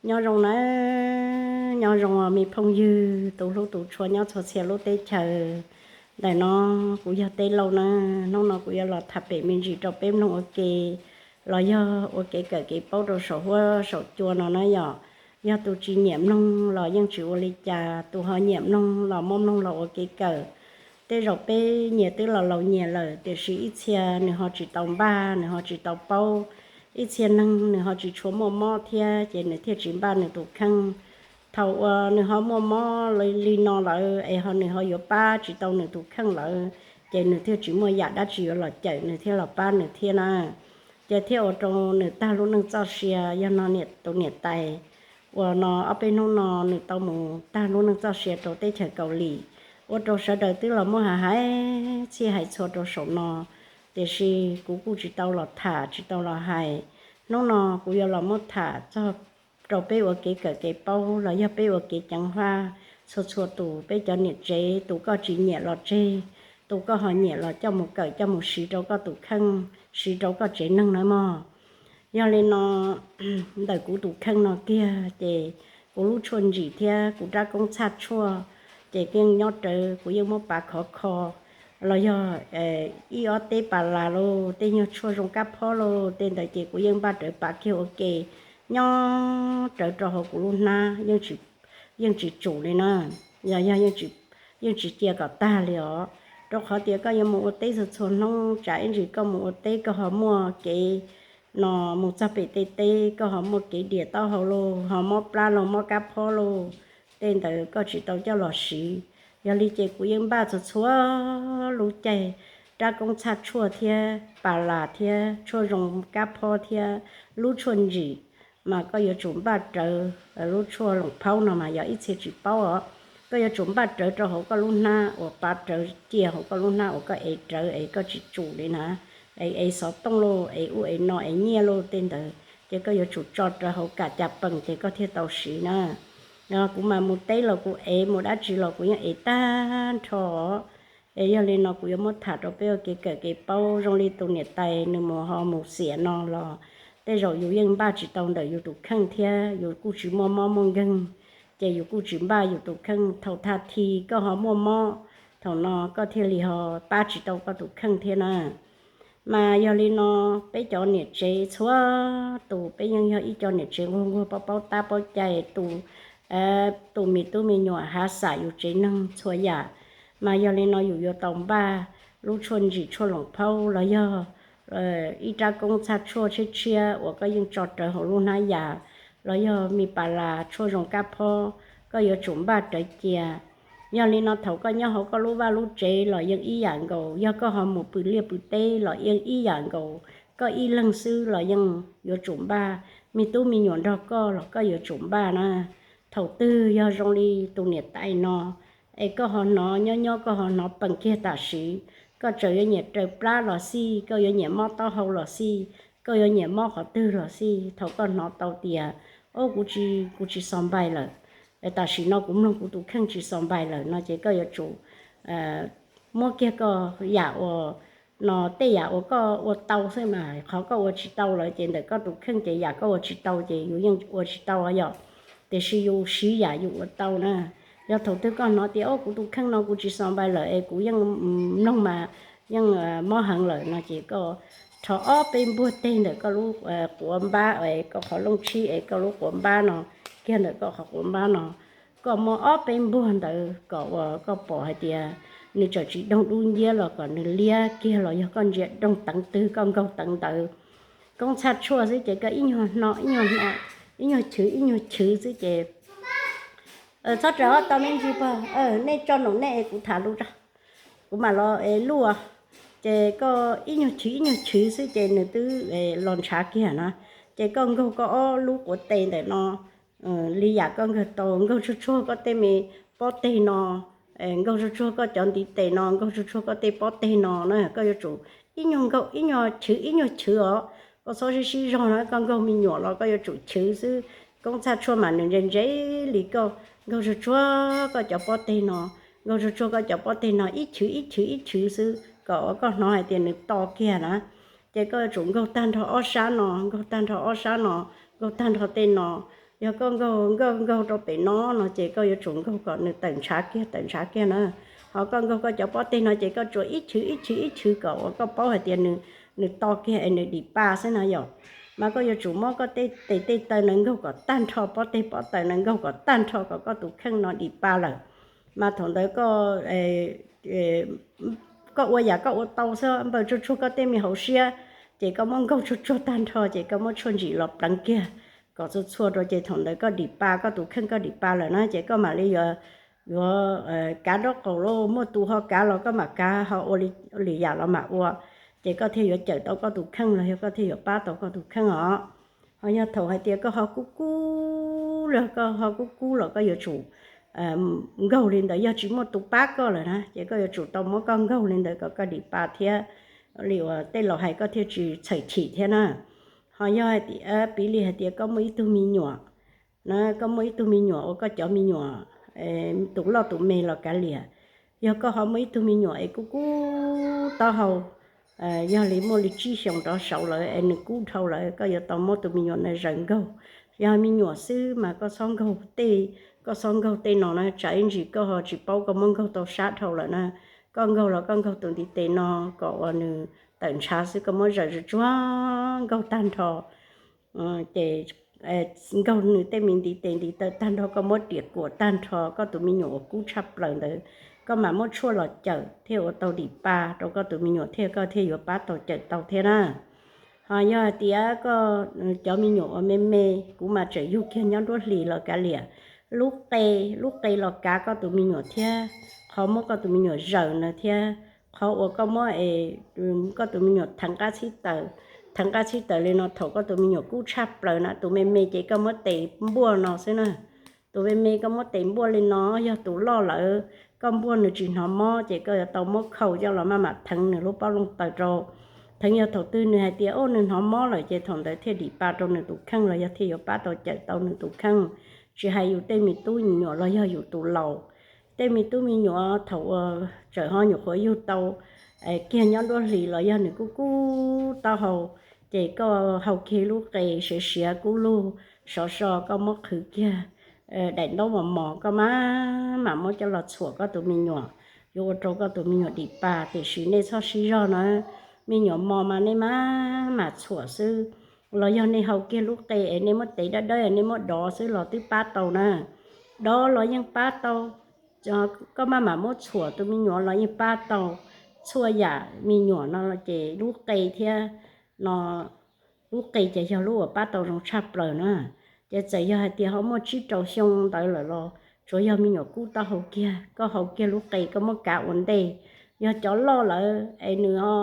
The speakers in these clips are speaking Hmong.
Nyob zoo nawb, nyob zoo os me phooj ywg tus hlub tus tshua nyob txhua txhia lub teb chaws. Ntawm no kuv yog Teb Lauj na. Hnub no kuv yuav los tham pem me ntsis rau peb mloog ua ke, los yog ua kev kawm kev paub rau saum huab saum cua no na yom. Yog tus tsis nyiam mloog los yeej tsis ua li cas, tus ho nyiam mloog los muab mloog los ua kev kawm. Tej zaum peb nyias twb los laus nyias lawm, tiam sis ib txhia nws ho tsis tau npaj, nws ho tsis tau paub, ib txhia neeg nws ho tsis tshua muaj mob thiab ces nws thiaj tsis npaj nws tus kheej. Thaum uas nws ho muaj mob li no lawm es ho nws ho yuav pab tsis tau nws tus kheej lawm, ces nws thiaj tsis muaj yam dab tsi yuav los cawm nws thiab los pab nws thiab na. Ces thiaj ua rau nws tag lub neej txoj sia. Yog no tus niam tais uas no ob peb hnub no nws tau mus tag lub neej txoj sia rau teb chaws Kaus Lim, ua rau sawv daws twb los muab hais hais txhij hais txhua rau saum no, tiam sis kuv kuj tsis tau los tham tsis tau los hais. Hnub no kuv yuav los muab tham txog rau peb ua kev kawm kev paub los yog peb ua kev ceev faj txhua txhua tus, peb cov niam tsev, tus koj tsis nyiam los tseg, tus koj ho nyiam los coj mus kawm coj mus siv rau koj tus kheej, siv rau koj tsev neeg na mog. Yog li no, ntawm kuv tus kheej no kiag ces kuv lub tshuaj ntsim thiab kuv rab koob txhaj tshuaj ces yeej nyob rawv, kuv yeej muab pav khov kho, los yog ib ob teb pas las lauj, tej nyuag tshuaj zoo kab phob lauj, tej ntawd ces kuv yeej npaj rawv pav kiag ua ke, nyob rawv rau hauv kuv lub hnab, yeej tsis tsum li na. Yog, yog yeej tsis cia kom tag li os, rau qhov tias koj yuav mus ua teb txhua txhua hnub, tsam ib ntsis koj mus ua teb koj ho muaj kev no, mus txog pem tej teb koj ho muaj kev diam taub hau lauj, ho mob plab lauj, mob kab phob lauj, tej ntawd koj tsis tau coj los siv. Yog li ces kuv yeej npaj txhua txhua lub caij, rab koob txhaj tshuaj thiab pas las thiab tshuaj zoo kab phob thiab lub tshuaj ntsim, mas koj yuav tsum npaj rawv. Lub tshuaj loos phaub no mas yog ib txhia tsis paub os, koj yuav tsum npaj rawv rau hauv koj lub hnab uas pav rawv cia hauv koj lub hnab uas koj ev rawv es koj tsis tsum li na, ev xov tooj lauj, ev ub ev no ev nyiaj lauj tej ntawd, ces koj yuav tsum tso rawv hauv kam cas pees ces koj thiaj tau siv na. Kuv mas mus teb los kuv ev, mus dab tsi los kuv yeej ev tag nrho. Es yog li no kuv yuav muab tham rau peb ua kev kawm kev paub. Zoo li tus niam tais nws mus ho mus xiam no los tej zaum yus yeej npaj tsis tau ntawm yus tus kheej thiab, yus kuj tsis muaj mob muaj nkeeg, ces yus kuj tsis npaj yus tus kheej. Thaum thaj thi koj ho muaj mob, thaum no koj thiaj li ho pab tsis tau koj tus kheej thiab na. Mas yog li no, peb cov niam tsev txhua tus peb yeej yog ib co niam tsev nquag nquag paub paub tab paub cai, tus, tus me tub me nyuam hav xam yus tsev neeg txhua yam. Mas yog li no yus yuav tau npaj lub tshuaj ntsim tshuaj loos phaub los yog ib rab koob txhaj tshuaj tshiab tshiab uas koj yeej tso rawv hauv lub hnab yas, los yog me pas las tshuaj zoo kab phob, koj yuav tsum npaj rawv cia. Yog li no thaum koj nyob hauv koj lub vaj lub tsev los yeej ib yam nkaus, yog koj ho mus pw liaj pw teb los yeej ib yam nkaus, koj ib leeg xwb los yeej yuav tsum npaj, me tub me nyuam nrog koj los koj yuav tsum npaj na. Thaum twg yog zoo li tus niam tais no, es koj ho hnov nyob nyob koj ho hnov pees kiag tam sim, koj tseem yuav nyiam raws plab los xij, koj yuav nyiam mob taub hau los xij, koj yuav nyiam mob qhov twg los xij, thaum koj hnov tau tias, o, kuv tsis, kuv tsis xos npais lawm, tam sim no kuv mloog kuv tus kheej tsis xos npais lawm no ces koj yuav tsum muab kiag koj yam uas no, tej yam uas koj ua tau xwb mas, qhov koj ua tsis tau lawm ces ntawm koj tus kheej ces yam koj ua tsis tau ces yus yeej ua tsis tau yom. Tiam sis yus siv yam yus ua tau na. Yog thaum twg koj hnov tias, o, kuv tus kheej no kuv tsis xos npais lawm es kuv yeej mloog mas yeej mob heev lawm no ces koj rho ob peb npuag teg ntawm koj lub quav npab, koj qhov looj tshib es koj lub quav npab no, kiag ntawm koj qhov quav npab no, koj muab ob peb npuag ntawd kom uas koj pom hais tias nws tseem tsis doog dub nciab los kom nws liab kiag los yog koj ntsia doog teev twg koj nkaug teev ntawd. Koob txhaj tshuaj xwb ces koj ib nyuag hno ib nyuag hno, ib nyuag chwv ib nyuag chwv xwb ces txhob raws ob tau me ntsis pog, nej tso noo nej es kuv tham lus rau, kuv mam los luaj. Ces koj ib nyuag chwv ib nyuag chwv xwb ces nws twb los ntshav kiag na. Ces koj nkaug koj ob lub quav tes ntawm no li yam koj nkaug tau, nkaug tsuag tsuag koj tej me pob teg no, nkaug tsuag tsuag koj cov ntiv tes no, nkaug tsuag tsuag koj tej pob teg no na. Koj yuav tsum ib nyuag nkaug ib nyuag chwv ib nyuag chwv os. Koj txhob sib sib zog na, koj nkaug me nyuam los koj yuav tsum chwv xwb. Koob txhaj tshuaj mas nws ntse ntse li koj nkaug tsuag tsuag koj cov pob teg no, nkaug tsuag tsuag koj cov pob teg no ib chwv ib chwv ib chwv xwb kom uas koj hnov hais tias nws to kiag na. Ces koj yuav tsum nkaug tag nrho ob sab no, nkaug tag nrho ob sab no, nkaug tag nrho tej no, Yog koj nkaug nkaug nkaug rau pem no no ces koj yuav tsum nkaug kom nws tawm ntshav kiag tawm ntshav kiag na. Ho koj nkaug koj cov pob teg no ces koj tsuas ib chwv ib chwv ib chwv kom uas koj paub hais tias nws, nws to kiag es nws dim pa xwb na yom. Mas koj yuav tsum muab koj tej tes tej taw no nkaug kom tag nrho, pob teg pob taw no nkaug kom tag nrho kom koj tus kheej no dim pa lawm. Mas thaum ntawd koj, koj ua yam koj ua tau xwb, npawg tsuag tsuag koj tej me hauv siab, ces koj muab nkaug tsuag tsuag tag nrho ces koj muab tshuaj ntsim los pleev kiag kom txhua txhua rau ces thaum ntawd koj dim pa, koj tus kheej koj dim pa lawm na ces koj mam li yuav, yuav kav nraub qaum lauj, muaj tus ho kav los koj mam kav, ho ua li yam los mam ua, ces koj thiaj yuav cawm tau koj tus kheej los yog koj thiaj yuav pab tau koj tus kheej os. Ho yog thaum hais tias koj ho kub kub los, koj ho kub kub los koj yuav tsum nkaug li ntawd, yog tsis muaj tus pab koj lawm na ces koj yuav tsum tau muab koj nkaug li ntawd kom koj dim pa thiab, li uas tej laus hais koj thiaj tsis txhawm chim thiab na. Ho yog hais tias, piv li hais tias koj muaj ib tug me nyuam na, koj muaj ib tug me nyuam uas koj cov me nyuam tus loj tus me los kav liam, yog koj ho muaj ib tug me nyuam es kub kub taub hau, yog li muaj li tsib xyoos rov saud lawm es nws kub dhau lawm, koj yuav tau muab tus me nyuam no zaws nkaug. Yog me nyuam xwb mas koj txhob nkaug tej, koj txhob nkaug tej no na, tsam ib ntsis koj ho tsis paub koj muab nkaug tau sab dhau lawm na. Koj nkaug los koj nkaug tus ntiv tes no kom uas nws tawm ntshav xwb, koj muab zaws tsuag tsuag nkaug tag nrho ces nkaug nws tej me ntiv tes ntiv taw tag nrho, koj muab riam kuam tag nrho, koj tus me nyuam uas kub tshaj plaws ntawd, koj mam muab tshuaj los cawm thiaj ua tau dim pa rau koj tus me nyuam thiab koj thiaj yuav pab tau cawm tau thiab na. Ho yog hais tias koj cov me nyuam uas me me, kuv mas tseem yug kiag nyob nruab hlis los kav liam, lub qe, lub qe los kav koj tus me nyuam thiab, qhov muab koj tus me nyuam zaws no thiab, qhov uas koj muab es koj tus me nyuam theev qab txhib taws, theev qab txhib taws li no thaum koj tus me nyuam kub tshaj plaws na, tus me me ces koj muab tes npuaj no xwb na. Tus me me koj muab tes npuaj li no, yog tus loj lawm koj npuaj nws tsis hnov mob ces koj yuav tau muab khau coj los maj mam theev nws lub pob looj taws rau. Theev yog thaum twg nws hais tias o nws hnov mob lawm ces thaum ntawd thiaj dim pa rau nws tus kheej los yog thiaj yuav pab tau cawm tau nws tus kheej. Tsis hais yus tej me tub me nyuam los yog yus tus laus, tej me tub me nyuam thaum uas tseem ho nyuam qhuav yug tau kiag nyob nruab hlis los yog nws kub kub taub hau, ces koj hau kiag lub qe siav siav kub lug sov so, koj muab qhwv kiag daim ntaub mos mos, koj maj mam muab coj los txhuam koj tus me nyuam, yuav ua rau koj tus me nyuam dim pa. Tiam sis nej txhob sib zog na, me nyuam mos mas nej maj mam txhuam xwb, los yog nej hau kiag lub qe es nej muab tev dawb dawb nej muab dov xwb los twb pab tau na. Dov los yeej pab tau, koj maj mam muab txhuam tus me nyuam los yeej pab tau. Txhua yam me nyuam no ces lub qe thiab no, lub qe ces yog lub uas pab tau zoo tshaj plaws na. Ces txawm yog hais tias ho muaj tsib rau xyoo ntawd lawm los tsuav yog me nyuam kub taub hau kiag, koj hau kiag lub qe koj muab kav ua ntej. Yog cov loj lawm es nws ho,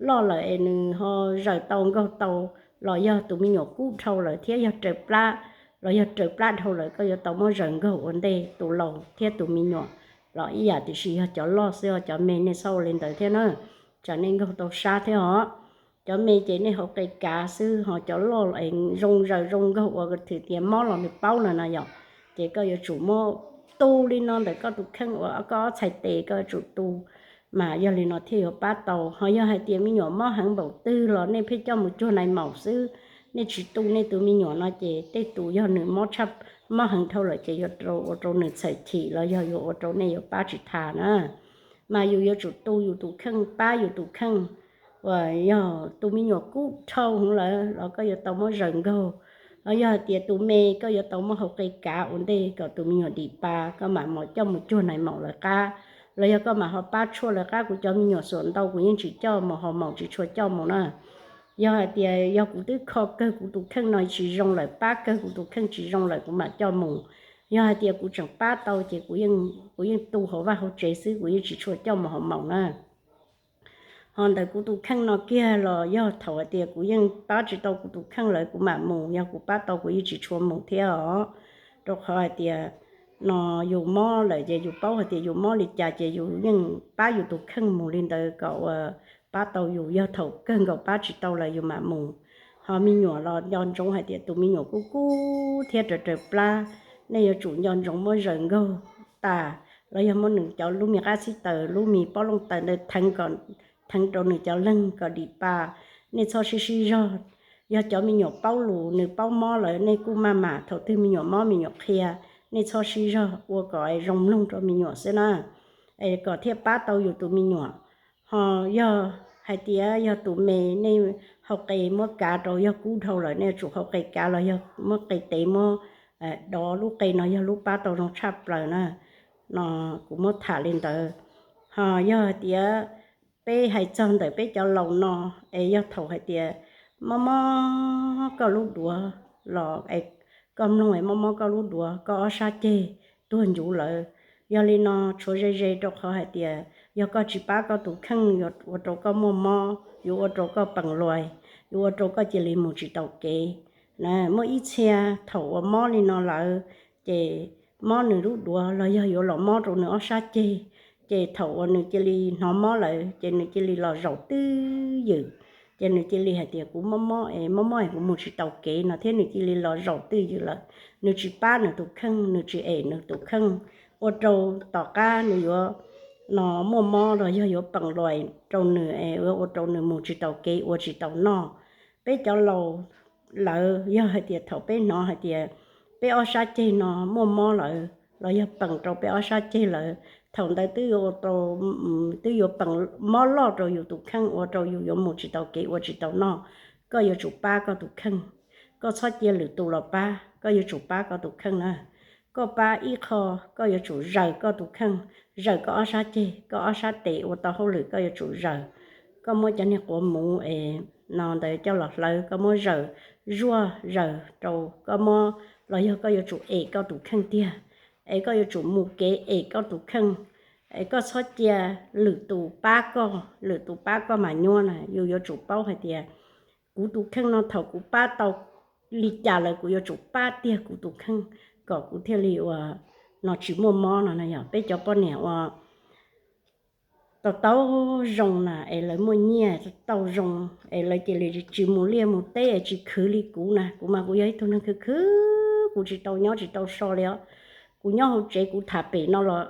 loj lawm es nws ho zaws tau nkaug tau, los yog tus me nyuam kub dhau lawm thiab yog raws plab, los yog raws plab dhau lawm koj yuav tau muab zaws nkaug ua ntej. Tus laus thiab tus me nyuam los ib yam, tiam sis yog cov loj xwb os, cov me nej txhob ua li ntawd thiab na, tsam nej nkaug tau sab thiab os. Cov me ces nej hau qe kav xwb, ho cov loj zoo zaws zoo nkaug ua thwm tias mob los nws paub no na yom. Ces koj yuav tsum muab tu li no ntawm koj tus kheej uas koj ob txhais tes, koj yuav tsum tu, mas yog li no thiaj yuav pab tau. Ho yog hais tias me nyuam mob heev npaum twg los nej pheej coj mus cuag nais maum xwb, nej tsis tu nej tus me nyuam no ces tej tus yog nws mob tshaj, mob heev dhau lawm ces yuav ua rau nws txhawm chim los yog yuav ua rau nej yuav pab tsis tas na. Mas yus yuav tsum tu yus tus kheej, pab yus tus kheej. Uas yog tus me nyuam kub dhau heev lawm los koj yuav tau muab zaws nkaug, los yog hais tias tus me koj yuav tau muab hau qe kav ua ntej kom tus me nyuam dim pa, koj mam mus coj mus cuag nais maum lawv qab, los yog koj mam ho pab tshuaj lawv qab. Kuv cov me nyuam xuam ntau kuv yeej tsis coj mus haus maum, tsis tshua coj mus na. Yog hais tias yog kuv twb kho kawg kuv tus kheej no tsis zoo lawm, pab kawg kuv tus kheej tsis zoo lawm kuv mam coj mus. Yog hais tias kuv tseem pab tau ces kuv yeej tu hauv vaj hauv tsev xwb, kuv yeej tsis tshua coj mus haus maum na. Ho ntawm kuv tus kheej no kiag los yog thaum hais tias kuv yeej pab tsis tau kuv tus kheej lawm kuv mam mus, yog kuv pab tau kuv yeej tsis tshua mus thiab os. Rau qhov hais tias no yus mob lawm ces yus paub hais tias yus mob li cas ces yus yeej pab yus tus kheej mus li ntawd kom uas pab tau yus, yog thaum kawg nkaus pab tsis tau lawm yus mam mus. Ho me nyuam los nco ntsoov hais tias tus me nyuam kub kub thiab raws raws plab, nej yuav tsum nco ntsoov muab zaws nkaug tas, los yog muab nws cov lub me qab xib taws, lub me pob looj taws ntawd theev rau nws cov leeg kom dim pa. Nej txhob sib sib zog, Yog cov me nyuam paub lus, nws paub mob lawm, nej kuj maj mam, thaum twg me nyuam mob me nyuam qhia, nej txhob sib zog, ua kom zoo mloog rau me nyuam xwb na, es kom thiaj pab tau yus tus me nyuam. Ho yog hais tias yog tus me, nej hau qe muab kav rau, yog kub dhau lawm nej yuav tsum hau qe kav los yog muab qe tev muab dov, lub qe no yog lub pab tau zoo tshaj plaws na. No kuv muab tham li ntawd. Ho yog hais tias peb hais txog ntawm peb cov laus no, es yog thaum hais tias mob mob koj lub duav los es koj mloog es mob mob koj lub duav, koj ob sab ceg tuag ncuv lawm. Yog li no tshuav ze ze, rau qhov hais tias yog koj tsis pab koj tus kheej yuav ua rau koj muaj mob, yuav ua rau koj pees luas, yuav ua rau koj cia li mus tsis tau kev. Muaj ib txhia thaum uas mob li no lawm, ces mob nws lub duav los yog yuav los mob rau nws ob sab ceg, ces thaum uas nws cia li hnov mob lawm ces nws cia li los zaum twj ywm. Ces nws cia li hais tias kuv mob mob es mob mob es kuv mus tsis tau kev no thiab, nws cia li los zaum twj ywm lawm. Nws tsis pab nws tus kheej, nws tsis em nws tus kheej, ua rau tom qab nws yuav no muaj mob los yog yuav pees luas rau nws es ua rau nws mus tsis tau kev, ua tsis tau noj. Peb cov laus lawm, yog hais tias thaum peb hnov hais tias peb ob sab ceg no muaj mob lawm los yog pees rau peb ob sab ceg lawm, thaum ntawd twb yuav ua rau, twb yuav pees, mob loj rau yus tus kheej, ua rau yus yuav mus tsis tau kev, ua tsis tau noj. Koj yuav tsum pab koj tus kheej, koj txhob cia lwm tus los pab, koj yuav tsum pab koj tus kheej na. Koj pab ib qho, koj yuav tsum zaws koj tus kheej, zaws koj ob sab ceg, koj ob sab tes ua tau hauj lwm koj yuav tsum zaws. Koj muab cov niag quav muv es no ntawd coj los hlawv, koj muab zaws zuaj zaws rau, koj muab, los yog koj yuav tsum em koj tus kheej tiag, es koj yuav tsum mus kev em koj tus kheej, es koj txhob cia lwm tus pab koj, lwm tus pab koj mas nyuaj na. Yus yuav tsum paub hais tias kuv tus kheej no thaum kuv pab tau li cas lawm kuv yuav tsum pab tiag kuv tus kheej kom kuv thiaj li ua no tsis muaj mob no na. Yog peb cov poj niam uas tau tau zoo na, es lawv muaj nyiaj tau zoo, es lawv cia li tsis mus liaj mus teb es tsis khwv li kuv na. Kuv mas kuv yog ib tug neeg khwv khwv, kuv tsis tau nyob tsis tau so li os. Kuv nyob hauv tsev kuv tham pem no los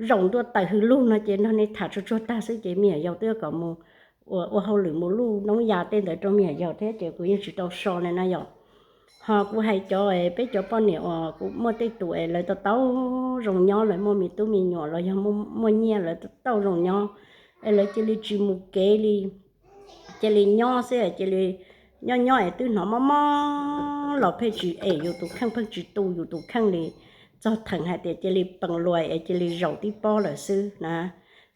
zaum ntua tawm hws lug no ces nrog nej tham tsuag tsuag tag xwb ces me nyuam yaus twb kom mus ua hauj lwm mus luj noob ya tej ntawd rau me nyuam yaus thiab ces kuv yeej tsis tau so li na yom. Ho kuv hais cov, peb cov poj niam uas kuv muaj tej tus es lawv tau tau zoo nyob, lawv muaj me tub me nyuam los yog muaj nyiaj lawv tau tau zoo nyob, es lawv cia li tsis mus kev li, cia li nyob xwb, cia li nyob nyob es twb hnov mob mob los pheej tsis em yus tus kheej, pheej tsis tu yus tus kheej li. Txog theem hais tias cia li pees luas es cia li zaum tib pob lawm xwb na.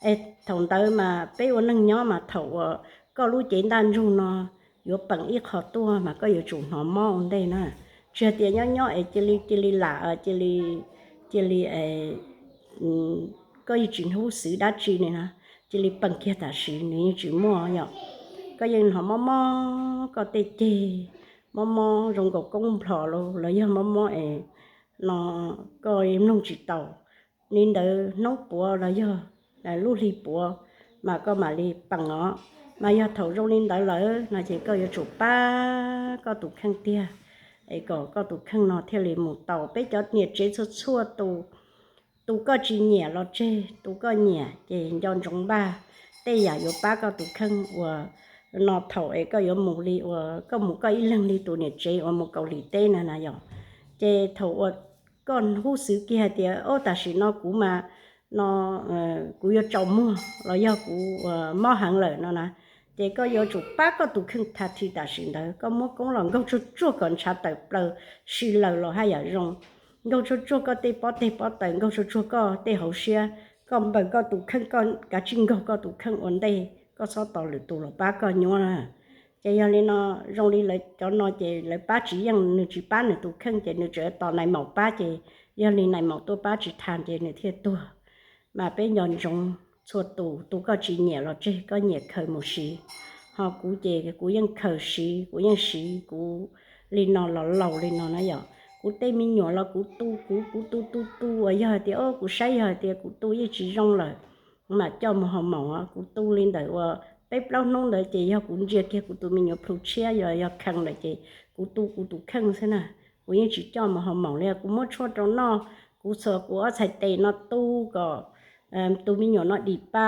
Es thaum ntawd mas peb ua neej nyob mas thaum uas koj lub cev ntaj ntsug no yuav pees ib qho tuaj mas koj yuav tsum hnov mob ua ntej na. Tsis hais tias nyob nyob es cia li cia li lam, cia li, cia li koj yeej tsis hnov xwv dab tsi li na, cia li pees kiag tam sim nws yeej tsis muaj yom. Koj yeej hnov mob mob koj tej ceg, mob mob zoo nkaus koob nplho los yog mob mob es no koj mloog tsis tau. Li ntawd hnub puav los yog lub hli puav mas koj mam li pees os. Mas yog thaum zoo li ntawd lawm no ces koj yuav tsum pab koj tus kheej tiag, es kom koj tus kheej no thiaj li mus tau. Peb cov niam tsev txhua txhua tus, tus koj tsis nyiam los tseg, tus koj nyiam ces nco ntsoov npaj tej yam yuav pab koj tus kheej uas no thaum es koj yuav mus li uas koj mus koj ib leeg li tus niam tsev uas mus Kaus Lim teb na na yom. Ces thaum uas koj hnov xwv kiag hais tias o tam sim no kuv mas no kuv yuav tsaus muag los yog kuv mob heev lawm no na, ces koj yuav tsum pab koj tus kheej tha thi tam sim ntawd. Koj muab koob los nkaug tsuag tsuag kom ntshav tawm plaws, si laws los haj yam zoo. Nkaug tsuag tsuag koj tej pob teg pob taws, nkaug tsuag tsuag koj tej hauv siab, koj npaws koj tus kheej, koj kav tsij nkaug koj tus kheej ua ntej, koj txhob tos lwm tus los pab koj nyuab na. Ces yog li no, zoo li lawv cov no ces lawv pab tsis yeej, nws tsis pab nws tus kheej ces nws tseem tos nais maum pab ces yog li nais maum tuaj pab tsis tas ces nws thiaj tuag. Mas peb nco ntsoov txhua tus, tus koj tsis nyiam los tseg, koj nyiam khaws mus siv. Ho kuv ces kuv yeej khaws siv, kuv yeej siv kuv li no los laus li no na yom. Kuv tej me nyuam los kuv tu, kuv kuv tu tu tu uas yog hais tias o kuv saib yog hais tias kuv tu yeej tsis zoo lawm, mam coj mus haus maum. Kuv tu li ntawm uas peb plaub hnub ntawd ces yog kuv ntsia kiag kuv tus me nyuam plhu tshiab yog yog khees lawm ces kuv tu kuv tus kheej xwb na. Kuv yeej tsis coj mus haus maum li, kuv muab tshuaj rau noj, kuv txhuam kuv ob txhais tes no tu kom tus me nyuam no dim pa,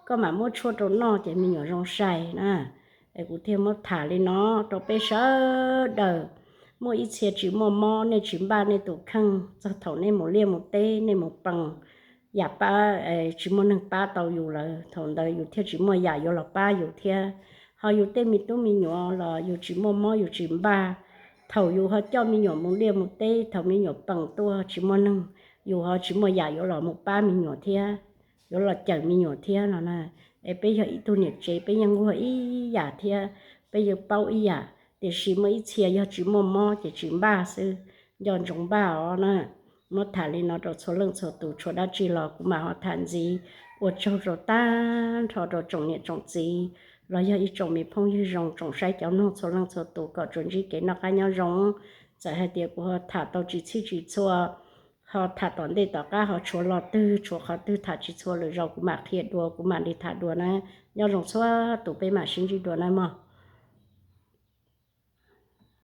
koj mam muab tshuaj rau noj ces me nyuam zoo sai na. Kuv thiaj muab tham li no rau peb sawv daws. Muaj ib txhia tsis muaj mob, nej tsis npaj nej tus kheej, txog thaum nej mus liaj mus teb, nej mus pees yam pab, tsis muaj neeg pab tau yus lawm, thaum ntawd yus thiaj tsis muaj yam yuav los pab yus thiab. Ho yus tej me tub me nyuam los yus tsis muaj mob yus tsis npaj, thaum yus ho coj me nyuam mus liaj mus teb, thaum me nyuam pees tuaj tsis muaj neeg, yus ho tsis muaj yam yuav los mus pab me nyuam thiab, yuav los cawm me nyuam thiab no na. Es peb yog ib tug niam tsev peb yeej nquag ib yam thiab, peb yeej paub ib yam, tiam sis muaj ib txhia yog tsis muaj mob ces tsis npaj xwb, nco ntsoov npaj os na. Muab tham li no rau txhua leej txhua tus, tshuav dab tsi los kuv mam ho tham ntxiv. Ua tsaug rau tag nrho rau tsoom niam tsoom txiv los yog ib tsoom me phooj ywg zoo tsoom saib cov mloog txhua leej txhua tus kom tsuas ntsib kev noj qab nyob zoo. Txawm hais tias kuv ho tham tau tsis txhij tsis txhua, ho tham tom ntej tom qab ho tshuav lo twg tshuav qhov twg tham tsis txhua lwm zaus kuv mam qhia dua, kuv mam li tham dua na. Nyob zoo txhua tus, peb mam sib ntsib dua na mog.